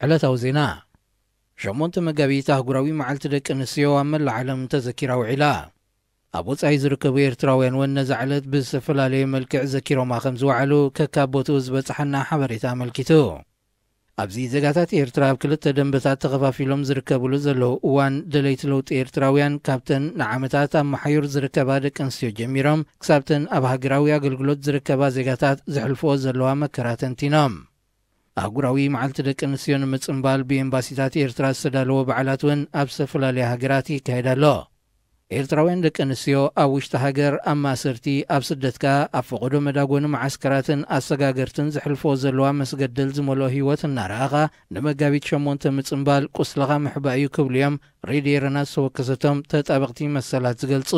ዕለታዊ ዜና። ሸሞንተ መጋቢት ኣህጉራዊ መዓልቲ ደቂ ኣንስትዮ ኣብ መላእ ዓለም ተዘኪራ ውዒላ። ኣብ ወጻኢ ዝርከቡ ኤርትራውያን እውን ነዛ ዕለት ብዝተፈላለየ መልክዕ ዘኪሮማ ከም ዝወዓሉ ከካብ ቦትኡ ዝበጽሓና ሓበሬታ ኣመልኪቱ። ኣብዚ ዜጋታት ኤርትራ ኣብ ክልተ ደንበታት ተኸፋፊሎም ዝርከብሉ ዘለዉ እዋን፣ ደለይቲ ለውጢ ኤርትራውያን ካብተን ንዓመታት ኣብ መሓዩር ዝርከባ ደቂ ኣንስትዮ ጀሚሮም ክሳብተን ኣብ ሃገራዊ ኣገልግሎት ዝርከባ ዜጋታት ዘሕልፍኦ ዘለዋ መከራ ተንቲኖም። ኣህጉራዊ መዓልቲ ደቂ ኣንስትዮ ንምጽንባል ብኤምባሲታት ኤርትራ ዝተዳለወ በዓላት እውን ኣብ ዝተፈላለያ ሃገራት ይካየድ ኣሎ። ኤርትራውያን ደቂ ኣንስትዮ ኣብ ውሽጢ ሃገር፣ ኣብ ማእሰርቲ፣ ኣብ ስደት ከኣ ኣብ ፈቐዶ መዳጎኒ መዓስከራትን ኣሰጋገርትን ዘሕልፍኦ ዘለዋ መስገደል ዝመልኦ ህይወት እናረኣኻ፣ ንመጋቢት ሸሞንተ ምጽንባል ቁስልኻ ምሕባእ እዩ ክብሉ እዮም ሬድዮ ኤረና ዝተወከሰቶም ተጣበቕቲ መሰላት ዝገልጹ።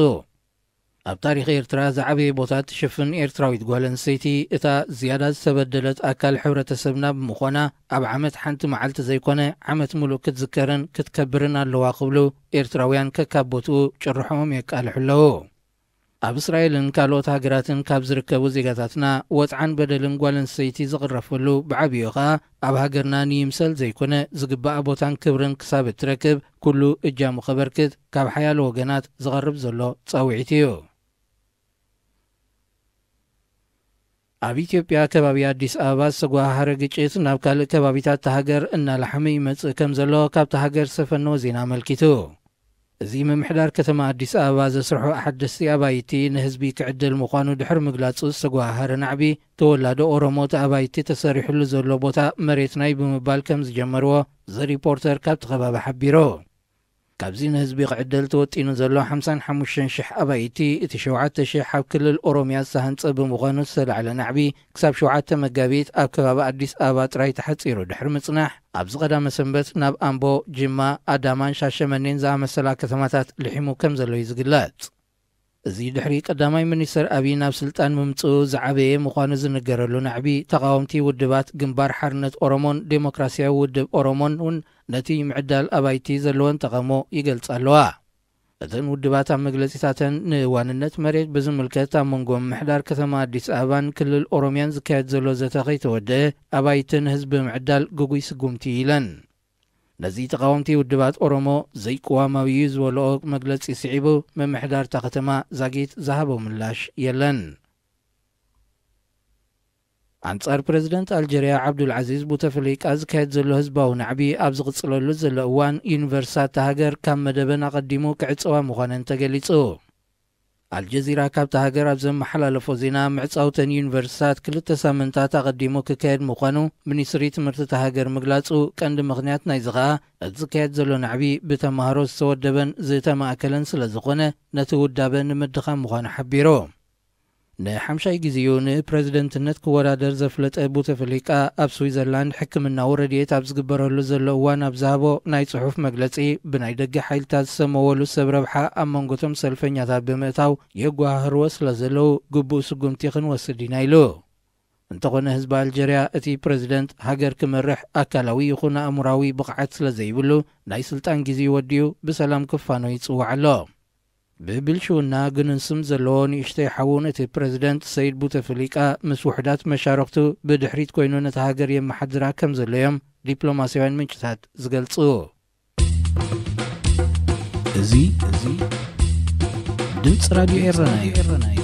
ኣብ ታሪኽ ኤርትራ ዝዓበየ ቦታ እትሽፍን ኤርትራዊት ጓል ኣንስተይቲ፣ እታ ዝያዳ ዝተበደለት ኣካል ሕብረተሰብና ብምዃና፣ ኣብ ዓመት ሓንቲ መዓልቲ ዘይኮነ፣ ዓመት ምሉእ ክትዝከርን ክትከብርን ኣለዋ ክብሉ ኤርትራውያን ከካብ ቦትኡ ጭርሖኦም የቃልሑ ኣለዉ። ኣብ እስራኤልን ካልኦት ሃገራትን ካብ ዝርከቡ ዜጋታትና፣ ወጽዓን በደልን ጓል ኣንስተይቲ ዝቕረፈሉ፣ ብዓብዩ ኸኣ ኣብ ሃገርና ንይምሰል ዘይኮነ፣ ዝግባኣ ቦታን ክብርን ክሳብ እትረክብ፣ ኩሉ እጃሙ ከበርክት ካብ ሓያሎ ወገናት ዝቐርብ ዘሎ ጻውዒት እዩ። ኣብ ኢትዮጵያ ከባቢ ኣዲስ ኣበባ ዝተጓሃሃረ ግጭት ናብ ካልእ ከባቢታት እታ ሃገር እናላሓመ ይመጽእ ከም ዘሎ ካብታ ሃገር ዝሰፈነዎ ዜና ኣመልኪቱ። እዚ ምምሕዳር ከተማ ኣዲስ ኣበባ ዘስርሖ ሓደስቲ ኣባይቲ ንህዝቢ ክዕደል ምዃኑ ድሕሪ ምግላጹ ዝተጓሃሃረ ናዕቢ፣ ተወላዶ ኦሮሞ እቲ ኣባይቲ ተሰሪሑሉ ዘሎ ቦታ መሬትናይ ብምባል ከም ዝጀመርዎ ዘ ሪፖርተር ካብቲ ከባቢ ሓቢሩ። ካብዚ ንህዝቢ ክዕደል ተወጢኑ ዘሎ ሓምሳን ሓሙሽተን ሽሕ ኣባይቲ፣ እቲ ሸውዓተ ሽሕ ኣብ ክልል ኦሮምያ ዝተሃንጸ ብምዃኑ ዝተላዕለ ናዕቢ፣ ክሳብ ሸውዓተ መጋቢት ኣብ ከባቢ ኣዲስ ኣበባ ጥራይ ተሓጺሩ ድሕሪ ምጽናሕ፣ ኣብዚ ቀዳመ ሰንበት ናብ ኣምቦ፣ ጅማ፣ ኣዳማን ሻሸመኔን ዝኣመሰላ ከተማታት ልሒሙ ከም ዘሎ እዩ ዝግለጽ። እዚ ድሕሪ ቀዳማይ ሚኒስተር ኣቢይ ናብ ስልጣን ምምጽኡ ዝዓበየ ምዃኑ ዝንገረሉ ናዕቢ፣ ተቓወምቲ ውድባት ግንባር ሓርነት ኦሮሞን ዴሞክራስያዊ ውድብ ኦሮሞን እውን ነቲ ምዕዳል ኣባይቲ ዘለወን ተቓውሞ ይገልጻ ኣለዋ። እተን ውድባት ኣብ መግለጺታተን፣ ንዋንነት መሬት ብዝምልከት ኣብ መንጎ ምምሕዳር ከተማ ኣዲስ ኣበባን ክልል ኦሮምያን ዝካየድ ዘሎ ዘተ ከይተወደአ፣ ኣባይቲ ንህዝቢ ምዕዳል ግጉይ ስጉምቲ ኢለን። ነዚ ተቓወምቲ ውድባት ኦሮሞ ዘይቅዋማዊ እዩ ዝበልኦ መግለጺ ስዒቡ፣ ምምሕዳር እታ ከተማ ዛጊት ዝሃቦ ምላሽ የለን። ኣንጻር ፕረዚደንት ኣልጀርያ ዓብዱል ዓዚዝ ቡተፍሊቃ ዝካየድ ዘሎ ህዝባዊ ናዕቢ ኣብ ዝቕጽለሉ ዘሎ እዋን፣ ዩኒቨርሲታት እታ ሃገር ካብ መደበን ኣቐዲሙ ክዕጸዋ ምዃነን ተገሊጹ። ኣልጀዚራ ካብታ ሃገር ኣብ ዘመሓላለፎ ዜና፣ ምዕጻውተን ዩኒቨርሲታት ክልተ ሳምንታት ኣቐዲሙ ክካየድ ምዃኑ ሚኒስትሪ ትምህርቲ እታ ሃገር ምግላጹ፣ ቀንዲ ምኽንያት ናይዚ ኸኣ እቲ ዝካየድ ዘሎ ናዕቢ ብተማሃሮ ዝተወደበን ዝተማእከለን ስለ ዝኾነ፣ ነቲ ውዳበ ንምድኻም ምዃኑ ሓቢሩ። ንሓምሻይ ግዜኡ ንፕረዚደንትነት ክወዳደር ዘፍለጠ ቡተፍሊቃ፣ ኣብ ስዊዘርላንድ ሕክምናዊ ረድኤት ኣብ ዝግበረሉ ዘሎ እዋን ኣብ ዝሃቦ ናይ ጽሑፍ መግለጺ፣ ብናይ ደገ ሓይልታት ዝሰመወሉ ሰብ ረብሓ ኣብ መንጎቶም ሰልፈኛታት ብምእታው የጓሃህርዎ ስለ ዘለዉ፣ ግቡእ ስጉምቲ ክንወስድ ኢና ኢሉ። እንተኾነ ህዝቢ ኣልጀርያ፣ እቲ ፕረዚደንት ሃገር ክመርሕ ኣካላዊ ይኹን ኣእምራዊ ብቕዓት ስለ ዘይብሉ፣ ናይ ስልጣን ግዜኡ ወዲኡ ብሰላም ክፋኖ ይጽዋዕ ኣሎ። ብብልሽውና ግኑን ስም ዘለዎ ንእሽተይ ሓውን እቲ ፕረዚደንት ሰይድ ቡተፍሊቃ፣ ምስ ውሑዳት መሻርኽቱ ብድሕሪት ኮይኑ ነታ ሃገር የመሓድራ ከም ዘሎ እዮም ዲፕሎማስያውያን ምንጭታት ዝገልጹ። እዚ፣ እዚ ድምፂ ራድዮ ኤረና እዩ።